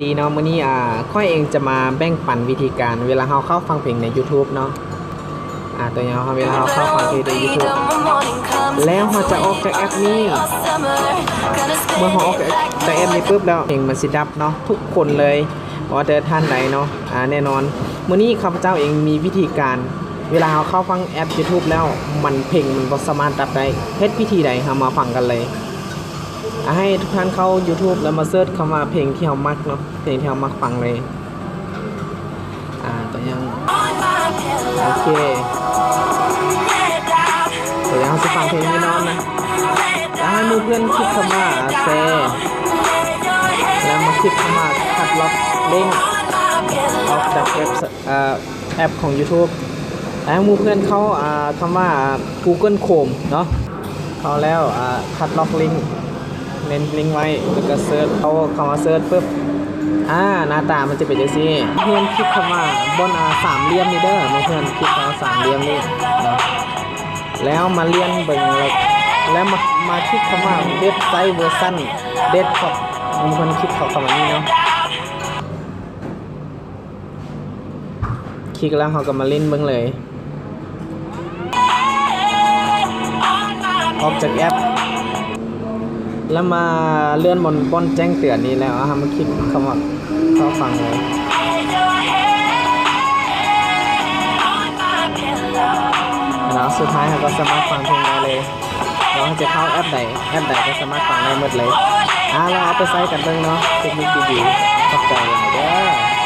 ດີເນາະ ມື້ນີ້ ອ່າ ຂ້ອຍເອງຈະມາແບ່ງປັນວິທີການເວລາເຮົາເຂົ້າຟັງເພງໃນ YouTube ເນາະ. ອ່າ ຕົວຢ່າງເຮົາ ເວລາເຮົາເຂົ້າຟັງເພງໃນ YouTube ແລ້ວເຮົາຈະອອກຈາກແອັບນີ້ ເມື່ອເຮົາອອກຈາກແອັບນີ້ປຶບແລ້ວ ເພງມັນຊິດັບເນາະ ທຸກຄົນເລີຍ ບໍ່ວ່າແຕ່ທ່ານໃດເນາະ. ອ່າ ແນ່ນອນ ມື້ນີ້ຂ້າພະເຈົ້າເອງມີວິທີການ ເວລາເຮົາເຂົ້າຟັງແອັບ YouTube ແລ້ວ ມັນ ເພງມັນບໍ່ສາມາດດັບໄດ້ ເຮັດວິທີໃດ ເຮົາມາຟັງກັນເລີຍ. ອ່າ ໃຫ້ທຸກທ່ານເຂົ້າ YouTube ແລ້ວມາເສີດຄຳວ່າເພງທີ່ເຮົາມັກເນາະ ເພງທີ່ເຮົາມັກຟັງເລີຍ. ອ່າ ຕົວຢ່າງ ໂອເຄ ຕົວຢ່າງເຮົາຊິຟັງເພງນີ້ນອນນະ ແລ້ວໃຫ້ໝູ່ເພື່ອນຄລິກຄຳວ່າແຊ ແລ້ວມາຄລິກຄຳວ່າຄັດລັອກລິ້ງອອກຈາກເວັບ ເອີ ແອັບຂອງ YouTube ແລ້ວໃຫ້ໝູ່ເພື່ອນເຂົ້າ ອ່າ ຄຳວ່າ Google Chrome ເນາະ. ເຂົ້າແລ້ວ ອ່າ ຄັດລັອກລິ້ງ ເນັ້ນລິ້ງໄວ້ ແລ້ວກໍເສີດ ເອົາຄຳວ່າເສີດປຶບ ອ່າ ໜ້າຕາມັນຈະເປັນຈັ່ງຊີ້. ເພື່ອນຄລິກຄຳວ່າບ່ອນ ອ່າ ສາມຫຼ່ຽມນີ້ເດີ ເພື່ອນຄລິກຄຳວ່າສາມຫຼ່ຽມນີ້ເນາະ ແລ້ວມາລຽນເບິ່ງ ແລ້ວ ແລ້ວມາ ມາຄລິກຄຳວ່າເວັບໄຊເວີຊັນເດັສທັອບ ເພື່ອນຄລິກເຂົ້າຄຳວ່ານີ້ເນາະ. ຄລິກແລ້ວເຮົາກໍມາຫຼິ້ນເບິ່ງເລີຍ ອອກຈາກແອັບ ແລ້ວມາເລື່ອນບ່ອນ ບ່ອນແຈ້ງເຕືອນນີ້ ແລ້ວເຮົາມາຄລິກຄຳວ່າເຂົ້າຟັງເລີຍ ແລ້ວສຸດທ້າຍເຮົາກໍສາມາດຟັງເພງໄດ້ເລີຍ. ເຮົາຈະເຂົ້າແອັບໃດ ແອັບໃດກໍສາມາດຟັງໄດ້ໝົດເລີຍ. ອ່າ ລອງເອົາໄປໃຊ້ກັນເບິ່ງເນາະ ເຕັກນິກດີໆ. ຂອບໃຈຫຼາຍເດີ.